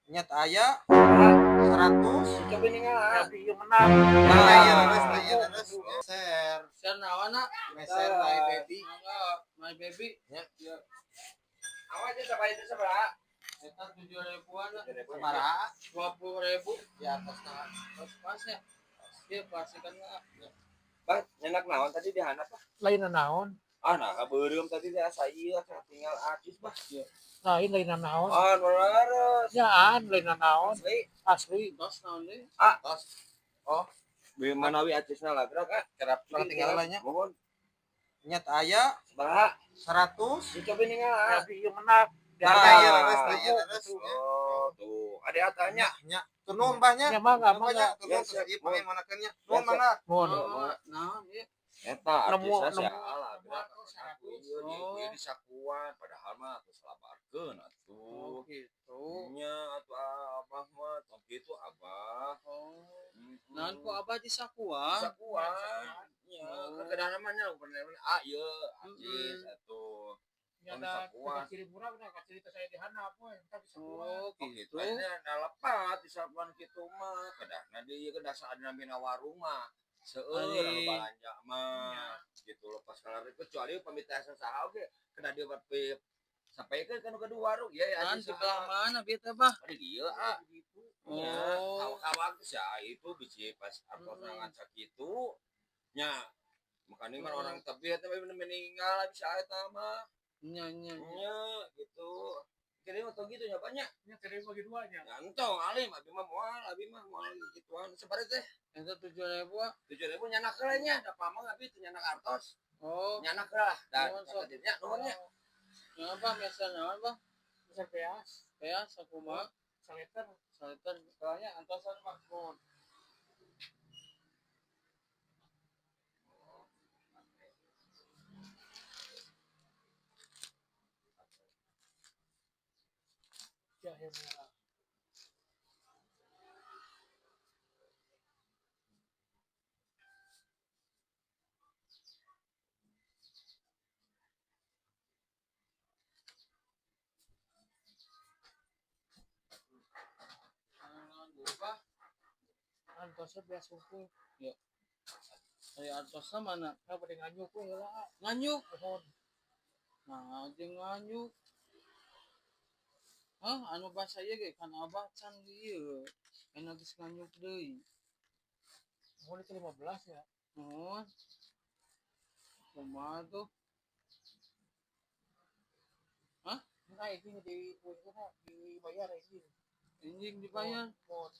Nyet aya 100. Coba ningal. Tapi ieu menang. Nah, iya leres, iya leres. Meser, Share naon ah? meser my baby. Mangga, my baby. Ya. Awas aja sampai itu seberapa? Eta 7 ribuan ah. Sabaraha? 20 ribu. Di atas nah. Pas pas ya. Iya pasti kan ah. Bah, nyenak naon tadi di handap ah. Lain naon? Ah, nah kabeureum tadi teh asa ieu tinggal acis bah. Lain lain naon. Ah, nu leres. Nyaan lain naon. Asli. Asli. Tos naon deui? Tos. Oh, Bi manawi acisna lagrak ah. kerap urang tinggal lah nya. Mohon. Nyet aya Sabaraha? 100. Coba ningal. Tapi ieu menang. Nah, iya leres, iya leres. Oh, tuh. Ada atanya. Nya, tuh nuhun bah nya. Ya mangga Nuhun bah nya, mangga. tuh nuhun Ya, siap. terus ieu pangimanakeun nya. Ya, Nuhun siap. mangga. Mohon. Oh, naon ieu? Eta Nemu- acisna nemu. sia lagrak. Ieu di Oh. ieu disakuan padahal mah atuh salabarkeun atuh. Oh, gitu. Nya atuh abah mah tong kitu abah. Oh. Mm-mm. Naon ku abah disakuan? Disakuan. Nya, Oh. kan kedahna mah nya ah ieu acis atuh. Ya ada ciri murah nah cerita saya di handap we. Entar bisa Oh, Oh gitu. gitu. Akhirnya nah lepat disakuan kitu mah. Kedahna deui kedah saadna mina warung mah. Seueur Ari. anu balanja mah. Gitu lepas kalar kecuali pamit asa saha oge kedah dieu sampaikeun ka nu kedua warung ya ya Naon acis di belah mana bieu teh, Bah? Ari dieu ah. Ya, Oh. awak-awak sih itu bisi pas artos ngan sakitu nya makanya kan orang tepi eta mah meninggal bisa eta mah Nya nya. nya. nya gitu kira mah tong gitu nya banyak Nya kira bagi duanya. entong alim abi mah moal abi mah moal gituan sabaraha teh Eta 7 ribu ah. 7.000 nyanak heula nya da pamang abi teu nyanak artos Oh. nyanak heula da Nuhun, sok. nya nuhun nya Naon Bah meser naon, Bah? Bisa beas, Beas sakumaha? saliter. Saliter soalnya antosan Pak. Mohon. Jahe merah. Naon deui, Bah? Antosnya beas unggul. Ari antosna mana? Nah, pada nganyuk we heula. Nganyuk. Mohon. Nah, jeung nganyuk. Hah, anu bahasa ieu ge kan abah can ieu. Enak geus nganyuk deui. Mohon itu 15 ya. Nuhun. Kumaha tuh? Nah, ini di dibayar ini. Anjing dibayar. Mohon.